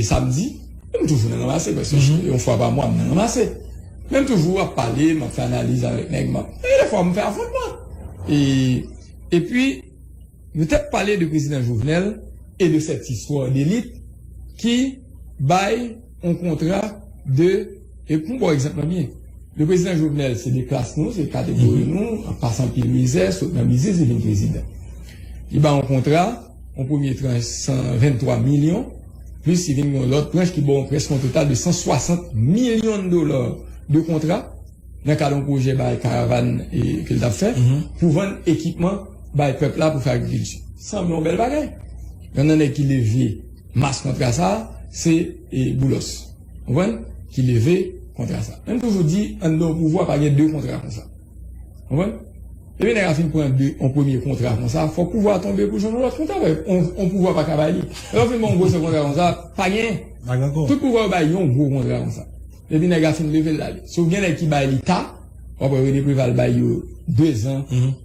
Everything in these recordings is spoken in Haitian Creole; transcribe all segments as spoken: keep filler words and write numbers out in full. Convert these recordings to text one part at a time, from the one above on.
e samdi, m toujou nan ranmase, prèske yon fwa pa mwa, m nan ranmase. Men m toujou ap pale, m ap fè analiz avèk nèg, m ap, e defwa, m fè afwontman. E, epi, nou t ap pale de prezidan Jovenel e de cette histoire d'élite ki bay yon kontra de, e pou m ba w egzanp lan byen, le prezidan Jovenel, se de klas nou, se kategori nou, an pase anpil mizè, sot nan biznis, li vin prezidan. Li ba yon kontra, yon premye tranch san venntwa milyon, plis li vin yon lòt tranch ki ba w prèske yon total de san swasant milyon dola de kontra, nan kad yon pwojè bay karavàn e, ke l t ap fè, pou vann ekipman bay pèp la pou fè agrikilti. Sanble yon bèl bagay. Youn nan nèg ki leve mas kontra sa a, se e, Boulos. Ou konprann? Ki leve kontra sa a. Men m toujou di, anndan yon pouvwa pa gen de kontra konsa. Ou konprann? Epi nèg la fin pran de, yon premye kontra konsa, fòk pouvwa a tonbe pou jwenn yon lòt kontra. Yon, yon pouvwa pa ka bay li. Lè w fin ban yon gwosè kontra konsa, pa gen. Pa gen ankò. Tout pouvwa yo bay yon gwo kontra konsa. Epi nèg la fin leve l ale. Si w gen nèg ki bay li ta, w ap wè René Préval bay yo de zan,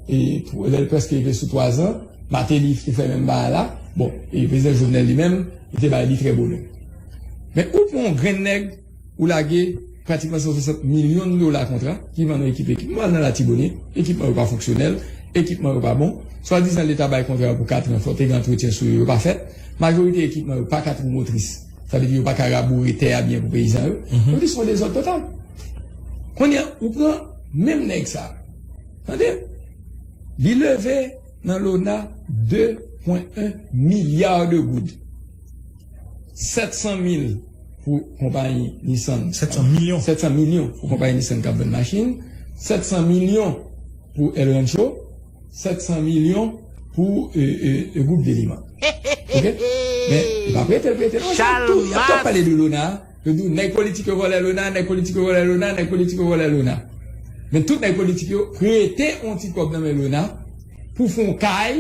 e twa, lè l prèske rive sou twa zan, Martelly te fè menm bagay la. Bon, e prezidan Jovenel li menm, li te bay li trè bonè. Men ou pran yon grenn nèg, ou lage pratikman san swasant milyon dola kontra, ki vann yon ekip, ekipman nan Latibonit, ekipman yo pa fonksyonèl, ekipman yo pa bon. Swadizan Leta bay kontra yo pou katran, fò te gen antretyen sou yo, yo pa fèt. Majorite ekipman yo pa katri motris. Sa vle di yo pa ka raboure tè a byen pou peyizan yo. Donk, li se yon dezòd total. Kounye a, ou pran menm nèg sa. Tande? Li leve nan Lona de pwen en milya de goud. Sèt san mil pou konpayi Nissan. Sèt san milyon. Sèt san milyon pou konpayi Nissan k ap vann machin. Sèt san milyon pou El Rancho. Sèt san milyon pou e, e, e gwoup Deliman. Oke? Men, li pa prete l, prete l. Sa, tout, y ap, y ap pale de Lona. Yo di w, nèg politik yo vòlè Lona, nèg politik yo vòlè Lona, nèg politik yo vòlè Lona. Men tout nèg politik yo prete yon ti kòb nan men Lona pou fè yon kay.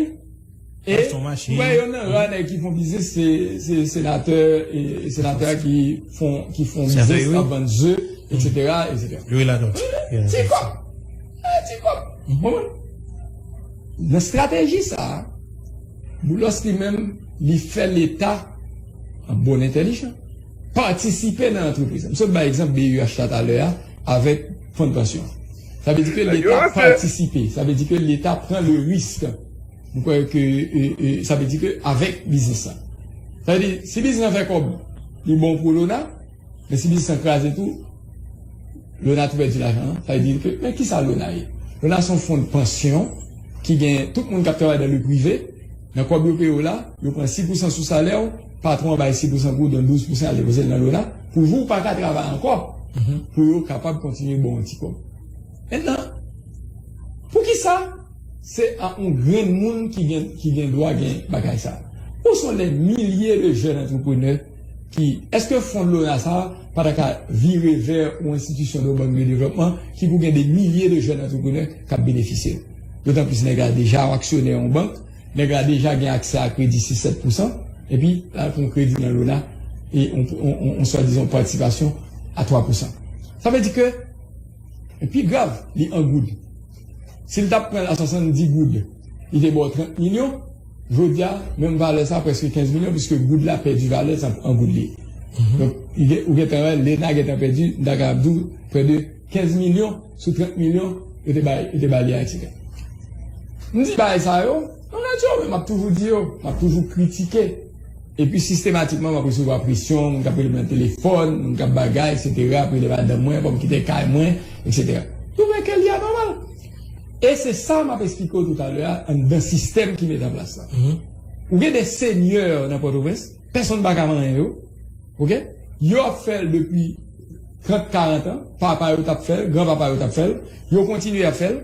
E, achte yon machin. Ou wè, youn nan ra nèg ki fè yon biznis, se, se senatè, e, senatè ki fè, ki fè yon biznis, k ap vann ze, etsetera, etsetera. Youri Latortue. Ti kòb. E, ti kòb. Ou konprann? Nan estrateji sa a, Boulos li menm, li fè Leta an bon entèlijan patisipe nan antrepriz. M sot bay egzanp B U H la talè a avèk fon de pansyon. Sa vle di ke Leta patisipe, sa vle di ke Leta pran le risk. Nou kwè ke, e, e, sa vle di ke avèk biznis la. Sa vle di, si biznis lan fè kòb, li bon pou Lona, men si biznis lan kraze tou, Lona tou pèdi lajan an. Sa vle di ke, men kisa Lona ye? Lona se yon fon de pansyon ki gen tout moun k ap travay dan le prive, nan kòb yo peye w la, yo pran sis pousan sou salè w, patwon an bay sis pousan pou w, donk douz pousan al depoze l nan Lona, pou jou w pa ka travay ankò, pou yo kapab kontinye ba w yon ti kòb. Mentnan, poukisa se a yon grenn moun ki gen, ki gen dwa gen bagay sa? Où sont les milliers de jeunes entrepreneurs ki, èske fon Lona sa pa ta ka vire vè yon enstitisyon de bank de devlopman ki pou gen de milye de jèn antreprenè k ap benefisye l? Dotan plis nèg la deja aksyonè yon bank, nèg la deja gen aksè a kredi sis sèt pousan, epi l al pran kredi nan Lona, e on, on, on, on swadizan patisipasyon a twa pousan. Sa vle di ke, e pi grav, li an goud. Si l t ap pran l a swasanndis goud, li te ba w trant milyon, jodi a, menm valè sa prèske kenz milyon, piske goud la pèdi valè, sa an goud li ye. Donk, li gen, ou gentan wè, Lona gentan pèdi, m ta kapab di w, prè de kenz milyon sou trant milyon, yo te bay, yo te ba li a, etsetera. M di bagay sa yo, nan radyo, men m ap toujou di yo, m ap toujou kritike. Epi sistematikman, m ap resevwa presyon, moun k ap rele m nan telefòn, moun k ap bagay, etsetera, ap rele madanm mwen, pou m kite kay mwen, etsetera. Yo wè ke li anòmal. E se sa m ap esplike w toutalè a, anndan sistèm ki mete an plas la. Ou gen de senyè nan Pòtoprens, pèsonn pa ka manyen yo. Oke? Yo ap fè l depi trant, karant an, papa yo t ap fè l, granpapa yo t ap fè l, yo kontinye ap fè l.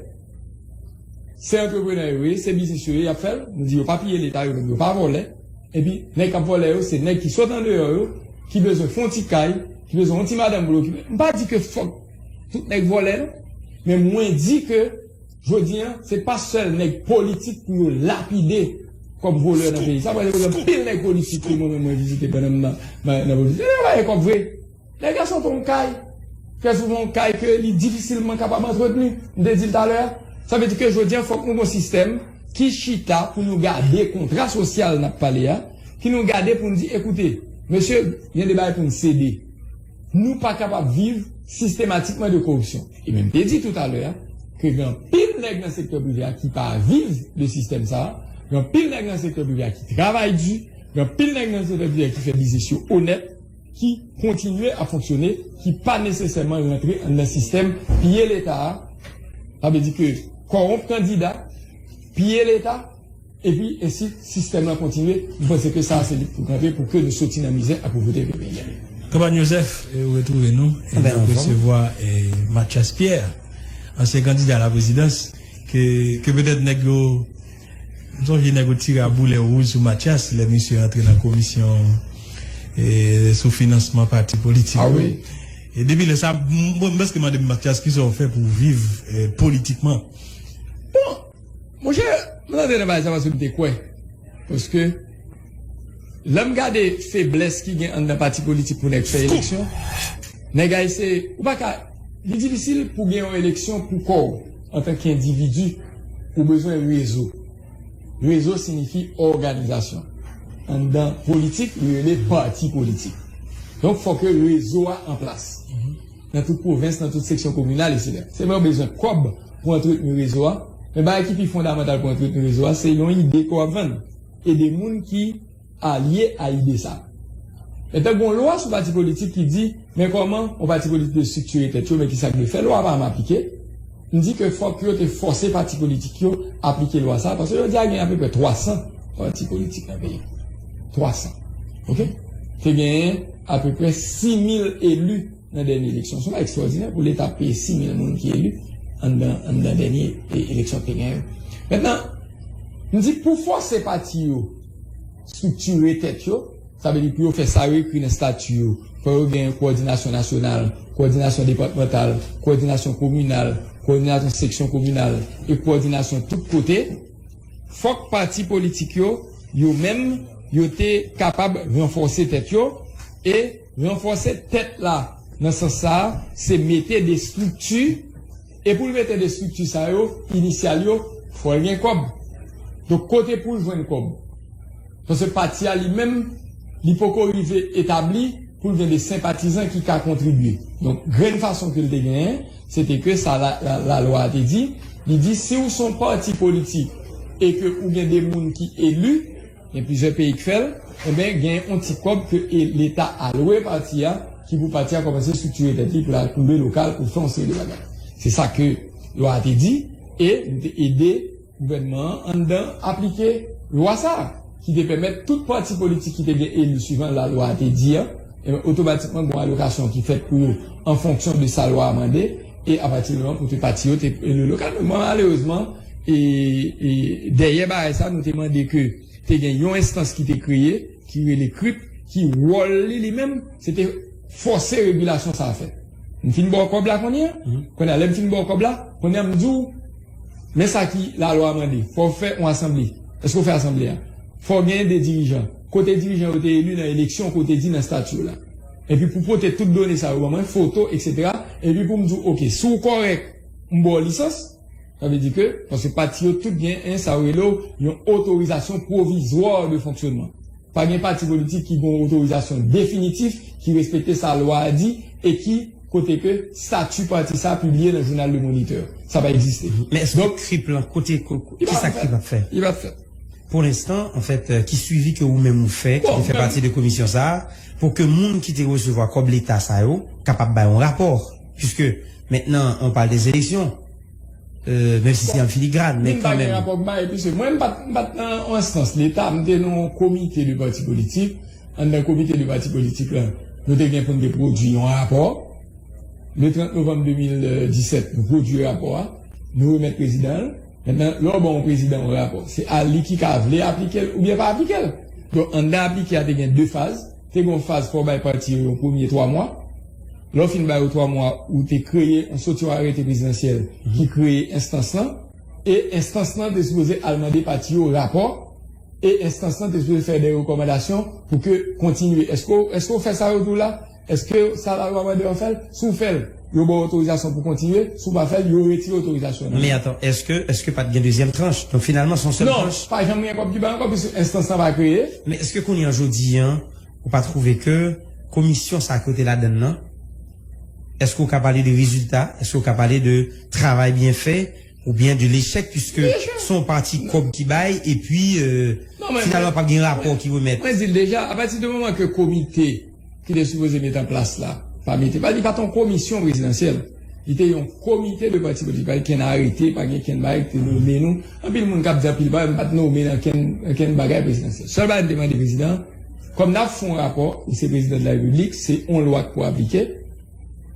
Se antreprenè yo ye, se biznis yo ye, y ap fè l. Nou di yo pa piye Leta, yo menm yo pa vòlè. Epi, nèg k ap vòlè yo, se nèg ki sot andeyò yo, ki bezwen fè yon ti kay, ki bezwen yon ti madanm pou l okipe. M pa di ke fòk tout nèg vòlè, non. Men mwen di ke, jodi a, se pa sèl nèg politik pou yo lapide kòm vòlè nan peyi. Sa, pa egzanp, pil nèg politik ke mwen menm mwen vizite pandan m nan, nan, nan politik. Yo pa gen kòb vre. Nèg la sot yon kay, trè souvan yon kay ke li difisilman kapab antretni. M te di l talè a. Sa vle di ke jodi a, fòk nou gen yon sistèm ki chita pou nou gade kontra sosyal n ap pale a, ki nou gade pou nou di, ekoute, Mesye, gen de bagay pou n sede. Nou pa kapab viv sistematikman de koripsyon. E menm te di toutalè a, ke gen anpil nèg nan sektè prive a ki pa viv de sistèm sa a, gen anpil nèg nan sektè prive a ki travay di, gen anpil nèg nan sektè prive a ki fè biznis yo onèt, ki kontinye ap fonksyone, ki pa nesesèman rantre anndan sistèm piye Leta a. Sa vle di ke kòwonp kandida, piye Leta, epi ensi sistèm lan kontinye. M panse ke sa a se lit pou kanpe pou ke nou soti nan mizè ak povrete ke peyi a ye. Kanpany Joseph, e, ou retwouve nou, e nou resevwa, e, Mathias Pierre, ansyen kandida a la prezidans, ke, ke petèt nèg yo, m sonje nèg yo tire a boulè wouj sou Mathias, lè misye antre nan komisyon, e, sou finansman pati politik yo. E depi lè sa, m, m, m prèske mande Mathias kisa w fè pou w viv, e, politikman. Bon, monchè, m antre nan bagay sa paske m te kwè. Paske, lè m gade feblès ki gen anndan pati politik pou nèg fè eleksyon, nèg a eseye, ou pa ka, li difisil pou gen yon eleksyon pou kò w, antanke endividi, ou bezwen rezo. Rezo siyifi òganizasyon. Anndan politik, li rele pati politik. Donk, fòk rezo a an plas. Nan tout pwovens, nan tout seksyon kominal, etsetera. Se vre, ou bezwen kòb pou antretni rezo a, men bagay ki pi fondamantal pou antretni rezo a, se yon ide ke w ap vann e de moun ki alye a ide sa. Etan, gen yon lwa sou pati politik ki di, men kòman yon pati politik dwe estriktire tèt yo, men kisa k dwe fè, lwa a pa janm aplike. M di ke fòk yo te fòse pati politik yo aplike lwa sa, paske jodi a gen apeprè twa san pati politik nan peyi a. Twa san. Oke? Te genyen apeprè sis mil eli nan dènye eleksyon. Se yon bagay ekstwòdinè pou Leta peye sis mil moun ki eli anndan, anndan dènye e, eleksyon ki te genyen yo. Mentnan, m di pou fòse pati yo estriktire tèt yo, sa vle di pou yo fè sa yo ekri nan estati yo, fò yo gen kowòdinasyon nasyonal, kowòdinasyon depatmantal, kowòdinasyon kominal, kowòdinasyon seksyon kominal e kowòdinasyon tout kote. Fòk pati politik yo, yo menm, yo te kapab ranfòse tèt yo, e ranfòse tèt la, nan sans sa a, se mete de estrikti, e pou l mete de estrikti sa yo, inisyal yo, fò l gen kòb. Donk, kote pou l jwenn kòb? Paske pati a li menm, li poko rive etabli pou l gen de senpatizan ki ka kontribye. Donk, grenn fason ke l te genyen, se te ke sa la, la, lalwa a te di, li di, si w se yon pati politik e ke ou gen de moun ki eli, gen plizyè peyi k fè l, enben, gen yon ti kòb ke e, Leta alwe pati a, ki pou pati a kòmanse estriktire tèt li, pou l al koule lokal, pou l fè yon seri de bagay. Se sa ke lwa a te di, e nou te ede gouvènman an anndan aplike lwa sa a, ki te pèmèt tout pati politik ki te gen eli swivan lalwa a te di a, enben, otomatikman, gen yon alokasyon ki fèt pou yo an fonksyon de sa lwa a mande, e apati de moman pou te pati yo te eli lokal. Men malerezman, e, e, dèyè bagay sa, nou te mande ke te gen yon enstans ki te kreye, ki rele krip, ki wòl li, li menm, se te fòse regilasyon sa a fèt. M fin ba w kòb la kounye a, kounye a, lè m fin ba w kòb la, kounye a m di w, men sa ki lalwa a mande, fò w fè yon asanble. Èske w fè asanble a? Fò w genyen de dirijan. Kote dirijan yo te eli nan eleksyon, kote di nan estati yo la. Epi pou pote tout done sa yo ban mwen, foto, etsetera. Epi pou m di w, oke, si w kòrèk, m ba w lisans. Sa vle di ke, paske pati yo tout gen, en, sa yo rele w yon otorizasyon pwovizwa de fonksyonman. Pa gen pati politik ki gen yon otorizasyon definitif, ki respekte sa lwa a di, e ki, kote ke estati pati sa a pibliye nan jounal Le Moniteur. Sa pa egziste. Men èske krip lan, kote, ko-, ko-, kisa krip ap fè? Li p ap fèt. Pou lenstan, anfèt, euh, ki swivi ke ou menm ou fè, ki te fè pati de komisyon sa a, pou ke moun ki te resevwa kòb Leta sa yo kapab bay yon rapò? Piske mentnan, on parle des élections. Euh, menm si se an filigrane, men kanmenm. Rapò k bay, epi se mwen, m pa t, m pa t nan yon enstans Leta, m te nan yon komite de pati politik. Anndan komite de pati politik la, nou te gen pou n te pwodui yon rapò. Le trant novanm de mil disèt, nou pwodui rapò a, nou remèt prezidan l. Mentnan, lè w ba yon prezidan yon rapò, se a li ki ka vle aplike l oubyen pa aplike l. Donk, anndan aplike a, te gen de faz. Te gen yon faz, fò w bay pati yo yon premye twa mwa. Lè w fin ba yo twa mwa, ou te kreye, ou soti yon arete prezidansyèl ki kreye enstans lan. E enstans lan te sipoze al mande pati yo rapò. E enstans lan te sipoze fè de rekòmandasyon pou ke kontinye. Èske, èske w fè sa yo di w la? Èske sa lalwa mande w fè l? Si w fè l, yo ba w otorizasyon pou kontinye. Si w pa fè l, yo retire otorizasyon nan men w. Men atann, èske, èske pa t gen dezyèm tranch? Donk, finalman, se yon sèl tranch? Non, pa janm gen kòb ki bay ankò, piske enstans lan pa kreye. Men èske kounye a jodi a, ou pa twouve ke komisyon sa ke w te ladann nan, èske w ka pale de rezilta? Èske w ka pale de travay byen fè? Oubyen de lechèk, piske se yon pati kòb ki bay, epi euh, finalman p ap gen rapò ki remèt. Mwen di l deja, apati de moman ke komite ki te sipoze met an plas la, pa mete, pa, li pa t yon komisyon prezidansyèl. Li te yon komite de pati politik. Pa gen kenn arete, pa gen kenn bagay ki te nonmen nou. Anpil moun k ap di anpil bagay, m pa t nonmen nan kenn, nan kenn bagay prezidansyèl. Sèl bagay m te mande prezidan an, kòm n ap fè yon rapò, ou se prezidan de la repiblik, se yon lwa k pou aplike,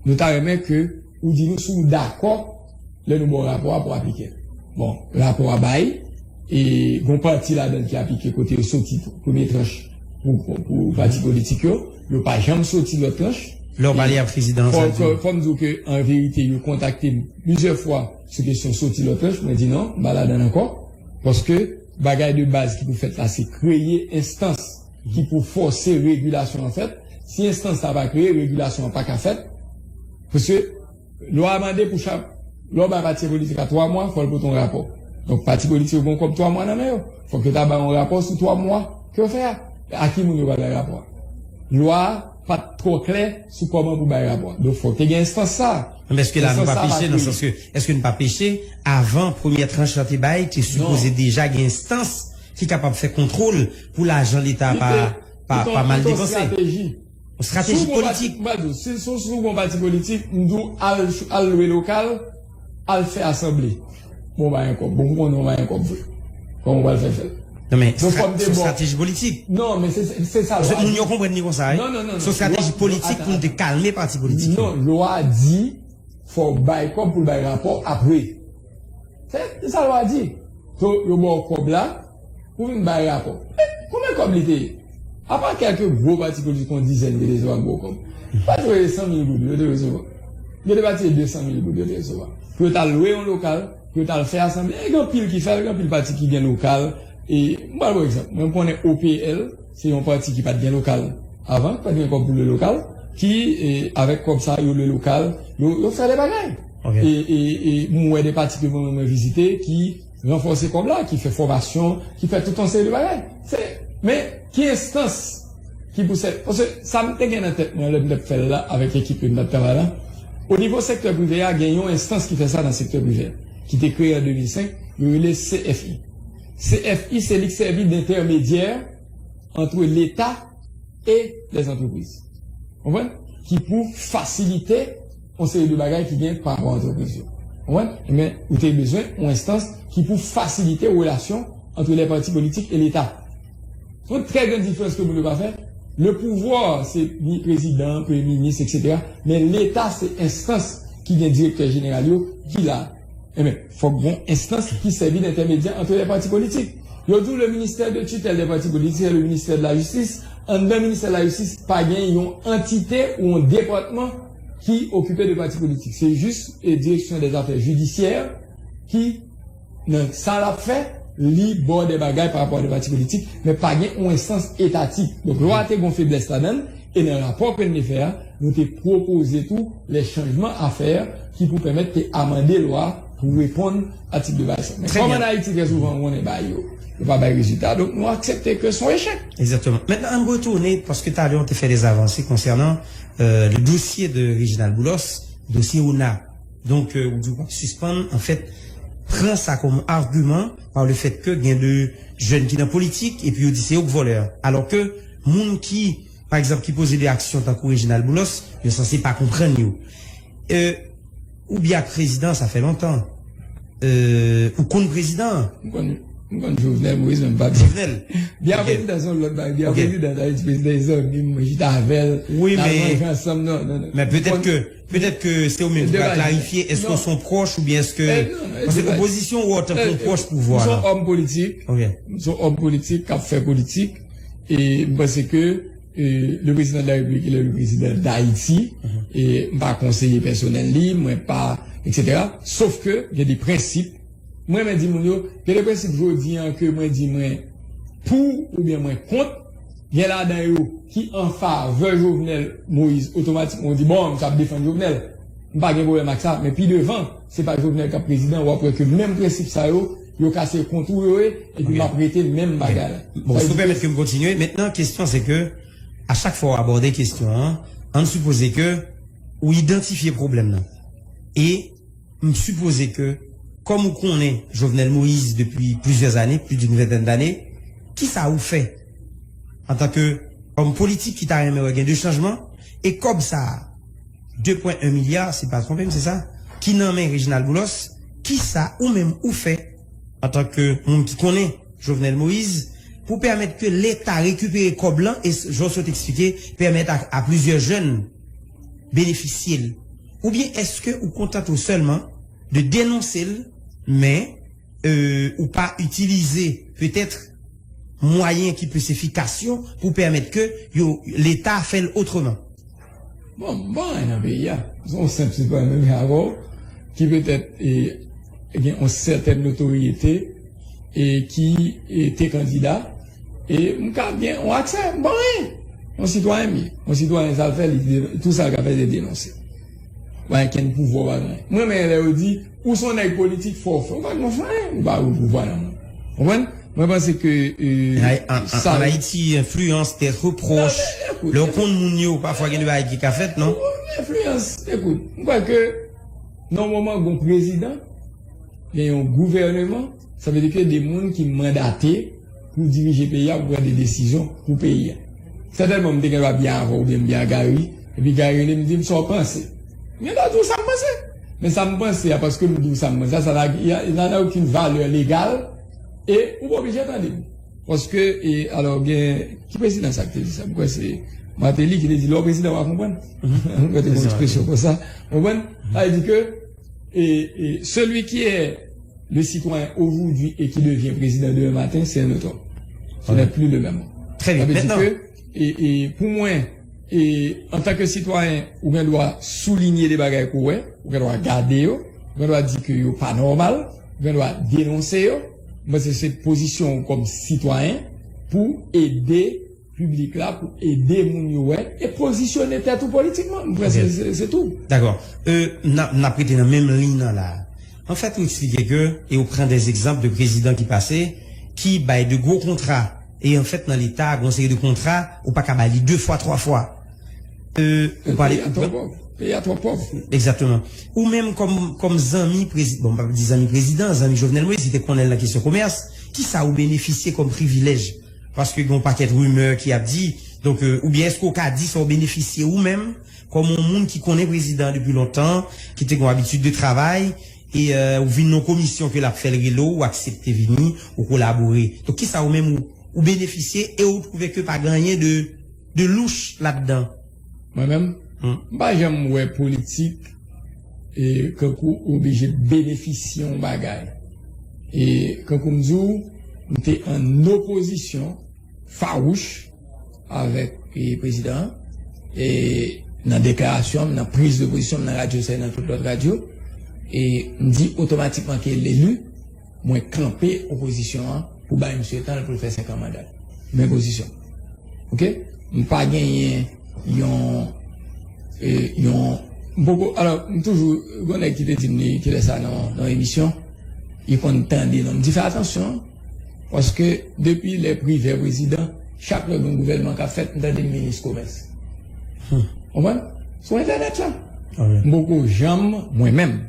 nou ta renmen ke ou di nou si w dakò lè nou ba w rapò a pou aplike l. Bon, rapò a bay, e gon pati ladan l ki aplike kote yo soti tou, premye tranch pou, pou, pou pati politik yo, yo pa janm soti lòt tranch. Lè w pale ak prezidan, sa di. Fò m di w ke, an verite, yo kontakte m plizyè fwa sou kesyon soti lòt tranch, mwen di non, m pa ladan l ankò, paske bagay de baz ki pou fèt la, se kreye enstans ki pou fòse regilasyon an fèt. Si enstans sa pa kreye, regilasyon an pa ka fèt. Paske lwa a mande pou chak, lè w bay pati politik a twa mwa, fò l pote yon rapò. Donk, pati politik yo gen yon kòb twa mwa nan men yo. Fòk yo ta bay yon rapò sou twa mwa ke yo fè a. A ki moun yo pral bay rapò a? Lwa a pa t twò klè sou kòman pou bay rapò a. Donk, fòk te gen enstans sa a. Men èske la nou pa peche, nan sans ke, èske nou pa peche, avan premyè tranch la te bay, te sipoze deja gen enstans ki kapab fè kontwòl pou lajan Leta pa, pa, pa mal depanse? Yon estrateji politik. Si w gon pati politik, m di w, al, al lwe lokal, al fè asanble. Bon, w pa gen kòb. Bon, m konnen w pa gen kòb vre. Kòman w pral fè fè l? Non, men se yon estrateji politik. Non, men se, se, se sa lwa a di. Moun yo konprann li konsa, wi. Non, non, non. Se yon estrateji politik pou n te kalme pati politik yo. Non, lwa a di, fò w bay kòb pou l bay rapò apre. Se, se sa lwa a di. So, yo ba w kòb la, pou vin bay rapò. Men, konbyen kòb li te ye? Apa kèlke gwo pati politik, yon dizèn ki te resevwa gwo kòb. Pati yo te san mil goud, yo te resevwa. Gen de pati se de san mil goud, yo te resevwa. Pou yo t al lwe yon lokal, pou yo t al fè asanble. E gen anpil ki fè l, gen anpil pati ki gen lokal. E, m pral ba w egzanp. Mwen, m konnen O P L, se yon pati ki pa t gen lokal avan, ki pa t gen kòb pou lwe lokal, ki, e, avèk kòb sa, yo lwe lokal, yo, yo fè de bagay. E, e, e, m wè de pati ke mwen, mwen vizite, ki ranfòse kòb la, ki fè fòmasyon, ki fè tout yon seri de bagay. Se, men, ki enstans ki pou sèvi? Paske sa m te gen nan tèt mwen, lè m t ap fè l la, avèk ekip yo m t ap travay la, o nivo sektè prive a, gen yon enstans ki fè sa nan sektè prive a, ki te kreye an de mil senk, yo rele C F I. C F I, se li k sèvi d entèmedyè ant Leta e lèzantrepriz. Konprann? Ki pou fasilite yon seri de bagay ki gen pa rapò a antrepriz yo. Konprann? Ebyen, ou te bezwen yon enstans ki pou fasilite relasyon ant lè pati politik e Leta. Se yon trè gran diferans ke moun yo pa fè. Le pouvwa, se ni prezidan, premye minis, etsetera. Men Leta, se enstans ki gen direktè jeneral yo, ki la. Ebyen, fòk gen enstans ki sèvi d entèmedyè ant lè pati politik. Yo di w le ministère de tutelle des partis politiques, c'est le ministère de la justice. Anndan ministè de la jistis, pa gen yon antite ou yon depatman ki okipe de pati politik. Se jis, e, direksyon dè zafè jidisyè ki, nan sa l ap fè, li ba w de bagay pa rapò a de pati politik, men pa gen yon enstans etatik. Donk, lwa a te gen yon feblès ladan l, e nan rapò ke n te fè a, nou te pwopoze tou les changements à faire ki pou pèmèt te amande lwa a pou reponn a tip de bagay sa. Men kòm ann Ayiti, trè souvan, ou konnen bagay yo, yo pa bay rezilta, donk nou aksepte ke se yon echèk. Exactement. Maintenant, ann retounen, paske talè w te fè de avanse konsènan, euh, le dossier de Réginald Boulos, dosye ona. Donk, euh, ou di w p ap sispann, anfèt, pran sa kòm agiman pa le fèt ke gen de jèn ki nan politik, epi yo di se yo k vòlè. Alò ke moun ki, pa egzanp, ki poze de aksyon tankou Réginald Boulos, yo sanse pa konprann yo. Euh, ou byen ak prezidan, sa fè lontan. Euh, ou konn prezidan an? M konn, m konn Jovenel Moïse, men m pa Jovenel. Byen prezidan se yon lòt bagay. Byen prezidan, sa vle di prezidan e zanmi m, mwen chita avè l, n al manje ansanm, non, non, non. Men petèt ke, petèt ke se ou menm ki va klarifye, èske w se yon pwòch oubyen èske, paske opozisyon ou wè w tankou yon pwòch pouvwa la. M se yon òm politik. M se yon òm politik k ap fè politik. E m panse ke e, le président de la République, il est le président d'Haïti, e m pa konseye pèsonèl li, mwen pa, etsetera. Sof ke gen de prensip. Mwen renmen di moun yo, gen de prensip jodi an ke mwen di mwen pou oubyen mwen kont, gen ladan yo ki an favè Jovenel Moïse, otomatikman ou di, bon, m ap defann Jovenel. M pa gen pwoblèm ak sa, men pi devan, se pa Jovenel k ap prezidan, w ap wè ke menm prensip sa yo, yo kase kont ou yo ye, epi m ap rete menm bagay la. Bon, si w pèmèt ke m kontinye, mentnan, kesyon se ke, a chak fwa w abòde kesyon an, ann sipoze ke ou idantifye pwoblèm nan. E m sipoze ke, kòm ou konnen Jovenel Moïse depi plizyè ane, plus d'une vingtaine d'années, kisa ou fè antan ke òm politik ki ta renmen wè gen de chanjman, e kòb sa a, de pwen en milya, si m pa twonpe m, se sa, ki nan men Reginald Boulos, kisa ou menm ou fè antan ke moun ki konnen Jovenel Moïse, pou pèmèt ke Leta rekipere kòb lan e, jan w sot eksplike, pèmèt a, a plizyè jèn benefisye l? Oubyen èske ou kontante w sèlman de denonse l, men, euh, ou pa itilize petèt mwayen ki plis efikas yo pou pèmèt ke yo, Leta fè l otreman? Bon, m pa anyen nan peyi a. Se yon senp sitwayen menm jan avè w, ki petèt e, gen yon sètèn notoryete e ki e, te kandida. E m ka gen yon aksè, m pa anyen. Yon sitwayen m ye. Yon sitwayen sa l fè, li, tou sa l ka fè se denonse. Pa gen kenn pouvwa, pa gen anyen. Mwen renmen lè yo di, ou se yon nèg politik, fò w fè. Ou pa t konn fè anyen, ou pa gen pouvwa nan men w. Konprann? Mwen panse ke e, An, an, an Ayiti, enfliyans, tèt repwòch, lè w konn moun yo, pafwa gen de bagay ki ka fèt, non? Enfliyans, ekout, mwen kwè ke nan yon moman gen yon prezidan, gen yon gouvèneman, sa vle di ke de moun ki mandate pou dirije peyi a, pou pran de desizyon pou peyi a. Sètènman, m te gen dwa byen avè w oubyen m byen a Gary, epi Gary rele m di m sa w panse. M gen dwa di w sa m panse. Men sa m panse a, paske m di w sa m panse a, sa n'a, y a, ça n'a aucune valeur légale e ou pa oblije tande m. Paske, e, alò, gen, ki prezidan sa ki te di sa? M kwè se Martelly ki te di, lè w prezidan, w a konprann. Mwen te gen ekspresyon konsa. Konprann? Sa vle di ke, e, e, celui qui est le citoyen aujourd'hui et qui devient président demain matin, c'est un autre homme. Ce n'est plus le même homme. Très bien. Sa vle di Maintenant, ke, e, e, pou mwen, e, antanke sitwayen, ou gen dwa soulinye de bagay ke w wè, ou gen dwa gade yo, ou gen dwa di ke yo pa nòmal, ou gen dwa denonse yo. Mwen se, se pozisyon w kòm sitwayen pou ede piblik la, pou ede moun yo wè e pozisyone tèt ou politikman. Mwen se, se, se tou. Dakò. E, n a, n ap rete nan menm liy nan la. Anfèt, ou eksplike ke, e ou pran de egzanp de prezidan ki pase, ki bay de gwo kontra, e anfèt, nan Leta, gen yon seri de kontra, ou pa ka ba li de fwa, twa fwa. E, ou pale. Peyi a twò pòv. Peyi a twò pòv. Egzakteman. Ou menm kòm, kòm zanmi prezidan, bon, m pa di zanmi prezidan, zanmi Jovenel Moïse, ki te konnen l nan kesyon komès, kisa ou benefisye kòm privilèj? Paske gen yon pakèt rimè ki ap di, donk, e, oubyen èske ou ka di sa ou benefisye ou menm, kòm yon moun ki konnen prezidan depi lontan, ki te gen yon abitid de travay, e, e, ou vin nan yon komisyon ke l ap fè l rele w, ou aksepte vini, ou kolabore. Donk, kisa ou menm ou, ou benefisye e ou twouve ke pa gen anyen de, de louch ladan? Mwen menm, m pa janm wè politik e kankou ou oblije benefisye yon bagay. E kankou m di w, m te an opozisyon fawouch avèk e, prezidan an. E nan deklarasyon m, nan priz de pozisyon m, nan radyo sa, nan tout lòt radyo, e m di otomatikman ke leli, mwen kanpe opozisyon an pou bay misye tan l pou l fè senk an manda l. Men pozisyon. Oke? M pa genyen yon, e, yon, m poko, alò, m toujou, gen nèg ki te di m li, ki lè sa nan, nan emisyon, li konn tande non m. M di fè atansyon, paske depi lè Privè prezidan, chak lè gen gouvènman k ap fèt, m tande minis komès. Konprann? Sou entènèt la. M poko janm, mwen menm,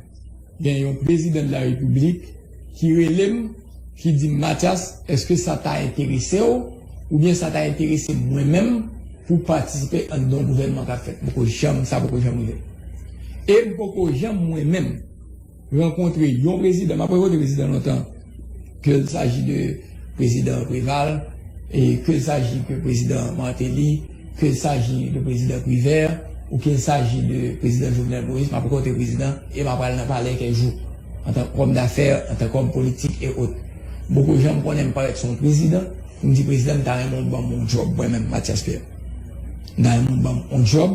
gen yon prezidan de la repiblik ki rele m, ki di m, Mathias, èske sa ta enterese w, oubyen sa ta enterese mwen menm pou patisipe anndan yon gouvènman k ap fèt? M poko janm, sa poko janm rive. E m poko janm mwen menm rankontre yon prezidan, m ap rankontre prezidan lontan, ke l saji de prezidan Preval, e ke l saji de prezidan Martelly, ke l saji de prezidan Privè, ou ke l saji de prezidan Jovenel Moïse, m ap rankontre prezidan e m ap al nan palè kèk jou, antan kòm dafè, antan kòm politik e ot. M poko janm konnen m parèt se yon prezidan pou m di prezidan, m ta renmen w ban m yon djòb, mwen menm, Mathias Pierre. M ta renmen w ban m yon djòb,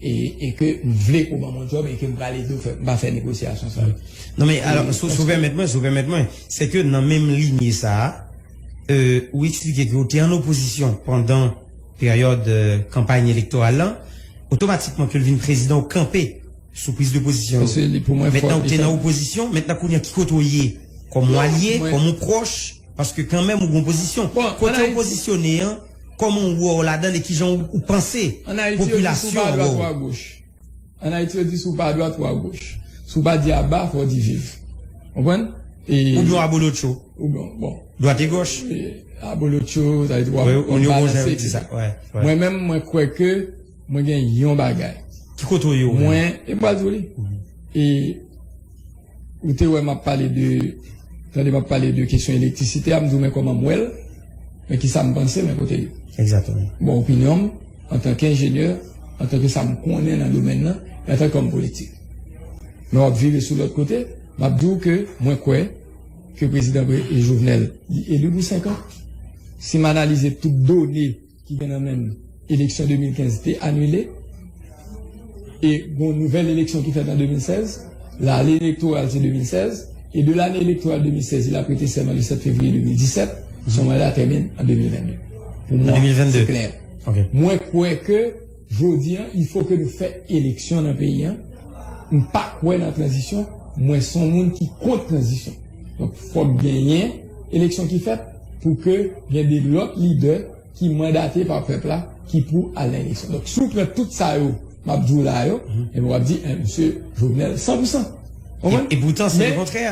e, e ke m vle ke w ban m yon djòb e ke m prale tou fè, m pa fè negosyasyon sa yo. Non, men alò, si w pèmèt mwen, si w pèmèt mwen, se ke nan menm linye sa a, e, ou eksplike ke w te an opozisyon pandan peryòd, e, kanpay elektoral lan, otomatikman ke l vin prezidan, w kanpe sou priz de pozisyon yo. Mentnan w te nan opozisyon, mentnan kounye a ki kote w ye? Kòm yon alye, kòm yon pwòch, paske kanmenm ou gen opozisyon. Kote w pozisyone an, Kòman w wè w ladan l e kijan w, w panse An Ayiti, yo di si w pa popilasyon an dwat, wè ou w? A goch. An Ayiti, yo di si w pa dwat, ou a goch. Si w pa di aba, fò w di viv. Konprann? E Oubyen w abolotcho? Oubyen, bon. Dwat e goch? E abolotcho, sa vle di w ap Wi, w ap moun yo gon balanse, jan di sa. etsetera. Wè, wè. Mwen menm, mwen kwè ke mwen gen yon bagay. Ki kote w ye w menm? Mwen, e m pral di w li. E ou te wè m ap pale de, tande m ap pale de kesyon elektrisite a, m di w men kòman m wè l, men ki sa m panse, men kote l ye. Egzakteman. Bon, opinyon m, antanke enjenyè, antanke sa m konnen nan domèn nan, e antanke òm politik. Men w ap vire sou lòt kote, m ap di w ke mwen kwè ke prezidan pre- e Jovenel, li eli pou senk an. Si m analize tout done ki gen nan men m, eleksyon de mil kenz te anile, e gon nouvèl eleksyon ki fèt an de mil sèz, lane elektoral se de mil sèz, e de lane elektoral de mil sèz, il a prêté serment le sept février deux mille dix-sept, son mandat termine en deux mille vingt-deux. Pou mwen, An de mil venn de. Se klè. Ok. Mwen kwè ke jodi an, il faut que nou fè eleksyon nan peyi an. M pa kwè nan tranzisyon, mwen se yon moun ki kont tranzisyon. Donk, fòk genyen eleksyon ki fèt pou ke gen de lòt lidè ki mandate pa pèp la, ki pou al nan eleksyon. Donk, si w pran tout sa yo, m ap di w la yo, e w ap di, en, misye Jovenel, san pou san. Konprann? E, e poutan, se Men, lekontrè.